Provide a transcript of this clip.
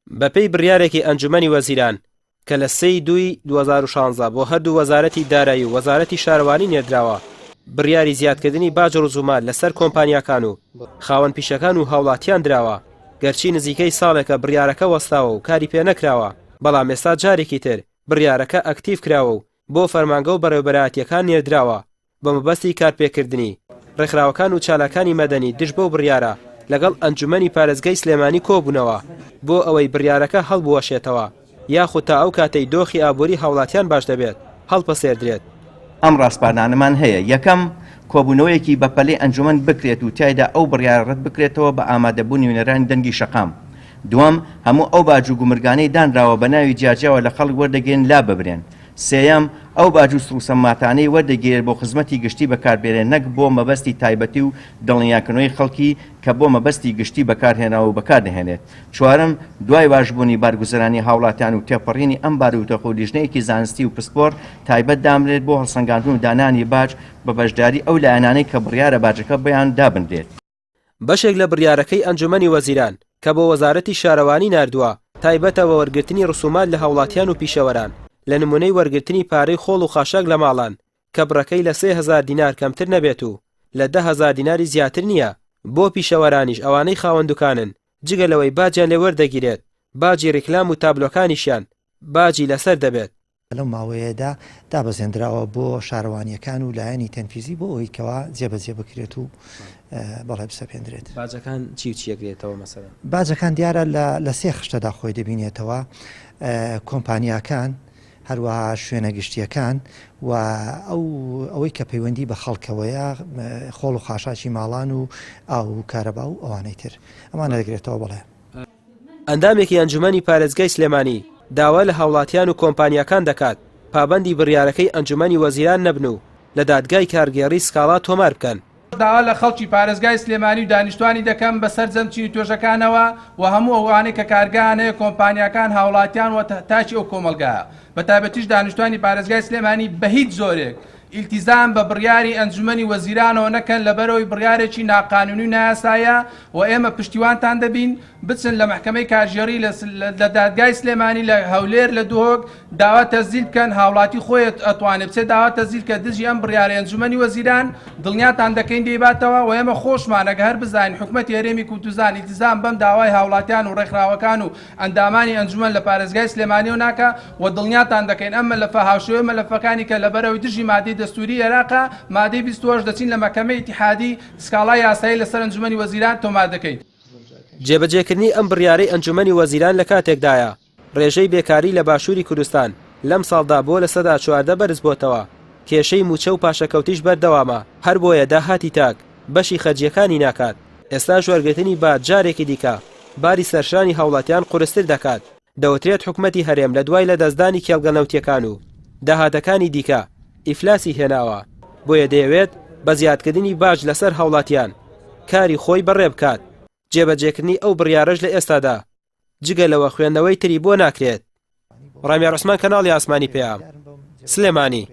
بەپێی بڕیارێکی ئەنجومەنی وەزیران کە لە سێی دووی 2016 بۆ هەردوو وەزارەتی دارایی و وەزارەتی شارەوانی نێردراوە، بڕیاری زیادکردنی باج و ڕسومات لەسەر کۆمپانیاکان و خاوەن پیشەکان و هاوڵاتیان دراوە، گەرچی نزیکەی ساڵێکە بڕیارەکە وەستاوە و کاری پێ نەکراوە، بەڵام ئێستا جارێکی تر بڕیارەکە ئەکتیڤ کراوە و بۆ فەرمانگە و بەڕێوەبەرایەتییەکان نێردراوە. بە مەبەستی کارپێکردنی ڕێکخراوەکان و چالاکانی مەدەنی دژ بەو بڕیارە لەگەڵ ئەنجومەنی پارێزگای سلێمانی کۆبوونەوە بۆ ئەوەی بڕیارەکە هەڵبوەشێتەوە یاخود تا ئەو کاتەی دۆخی ئابووری هاوڵاتیان باش دەبێت هەڵپەسێردرێت. ئەم ڕاسپاردانەمان هەیە، یەکەم، کۆبوونەوەیەکی بەپەلەی ئەنجومەن بکرێت و تیایدا ئەو بڕیارە ڕەت بکرێتەوە بە ئامادەبوونی نوێنەرانی دەنگی شەقام. دووەم، هەموو ئەو باج و گومرگانەی دانراوە بە ناوی جیاجیاوە لە خەڵک وەردەگیرێن لاببرێن. سێیەم، ئەو باج و سڕوسەماتانەی وەردەگیرێت بۆ خزمەتی گشتی بەکاربێنرێت نەک بۆ مەبەستی تایبەتی و دڵنیاکردنەوەی خەڵکی کە بۆ مەبەستی گشتی بەکارهێنراوە و بەکاردەهێنرێت. چوارەم، دوای باشبوونی بارگوزەرانی هاوڵاتیان و تێپەڕینی ئەم بارودۆخە و لیژنەیەکی زانستی و پسپۆڕ تایبەت دامنرێت بۆ هەڵسەنگاندن و دانانی باج بە بەشداری ئەو لایەنانەی کە بڕیارە باجەکە بۆیان دابنرێت. بەشێک لە بڕیارەکەی ئەنجومەنی وەزیران کە بۆ وەزارەتی شارەوانی ناردووە، تایبەتە بە وەرگرتنی ڕسومات لە هاوڵاتیان و پیشەوەران، لە نمونەی وەرگرتنی پارەی خۆڵ و خاشاک لە ماڵان کە بڕەکەی لە 3000 دینار کەمتر نەبێت و لە 10000 دیناری زیاتر نییە، بۆ پیشەوەرانیش ئەوانەی خاوەن دوکانن جگە لەوەی باجیان لێ وەردەگیرێت باجی ڕیکلام و تابلۆکانیشیان باجی لەسەر دەبێت. لەو ماوەیەدا دابەزێندراوە بۆ شارەوانییەکان و لایەنی تەنفیزی بۆ ئەوەی کەوا جێبەجێ بکرێت و بەڵێ بسەپێندرێت. باجەکان چی و چی ئەگرێتەوە مەسەلەن؟ باجەکان دیارە لە سێ خشتەدا خۆی دەبینێتەوە، کۆمپانیاکان، هەروەها شوێنە گشتییەکان و ئەو ئەوەی کە پەیوەندی بە خەڵکەوەیە، خۆڵ و خاشاکی ماڵان و ئاو و کارەبا و ئەوانەی تر ئەمانە دەگرێتەوە بەڵێ. ئەندامێکی ئەنجومەنی پارێزگای سلێمانی داوا لە هاوڵاتیان و کۆمپانیاکان دەکات پابەندی بڕیارەکەی ئەنجومەنی وەزیران نەبن و لە دادگای کارگێڕی سکاڵا تۆمار بکەن. داوا لە خەڵکی پارێزگای سلێمانی و دانیشتوانی دەکەم بە سەرجەم چین و توێژەکانەوە و هەموو ئەوانەی کە کارگایان هەیە، کۆمپانیاکان، هاوڵاتیان و تاکی ئەو کۆمەڵگایە بە تایبەتیش دانیشتوانی پارێزگای سلێمانی بە هیچ جۆرێک ئیلتیزام بە بڕیاری ئەنجومەنی وەزیرانەوە نەکەن لەبەرئەوەی بڕیارێکی ناقانونی و نایاساییە و ئێمە پشتیوانتان دەبین بچن لە مەحکەمەی کارگێڕی لە دادگای سلێمانی لە هەولێر لە دهۆک داوا تەسجیل بکەن هاوڵاتی خۆی ئەتوانێت بچێت داوا تەسجیل کە دژی ئەم بڕیارەی ئەنجومەنی وەزیران دڵنیاتان دەکەین دەیباتەوە و ئێمە خۆشمان ئەگەر هەر بزانین حکومەتی هەرێمی کوردستان ئیلتیزام بەم داوای هاوڵاتیان و ڕێکخراوەکان و ئەندامانی ئەنجومەن لە پارێزگای سلێمانیەوە ناکا و دڵنیاتان دەکەین ئەم مەلەفە هاوشێوەی مەلەفەکانی کە لەبەرئەوەی دژی مادەی دەستوری ئێراقە مادەی 28 دەچین لە مەکەمەی ئیتیحادی سکاڵای یاسایی لەسەر ئەنجومەنی وەزیران تۆمار دەکەین. جێبەجێکردنی ئەم بڕیارەی ئەنجومەنی وەزیران لە کاتێکدایە، ڕێژەی بێکاری لە باشووری کوردستان لەمساڵدا بۆ 14% بەرزبۆتەوە، کێشەی مووچە و پاشەکەوتیش بەردەوامە، هەربۆیە داهاتی تاک بەشی خەرجییەکانی ناکات، ئێستاش وەرگرتنی باج جارێکی دیکە باری سەرشانی هاوڵاتیان قورستر دەکات، دەوترێت حکومەتی هەرێم لە دوای لەدەستدانی کێڵگە نەوتییەکان و داهاتەکانی دیکە ئیفلاسی هێناوە، بۆیە دەیەوێت بە زیادکردنی باج لەسەر هاوڵاتیان کاری خۆی بەڕێبکات، جێبەجێکردنی ئەو بڕیارەش لە ئێستادا جگە لەوە خوێندنەوەی تری بۆ ناکرێت. ڕامیار عوسمان کەناڵی ئاسمانی پەیام، سلێمانی.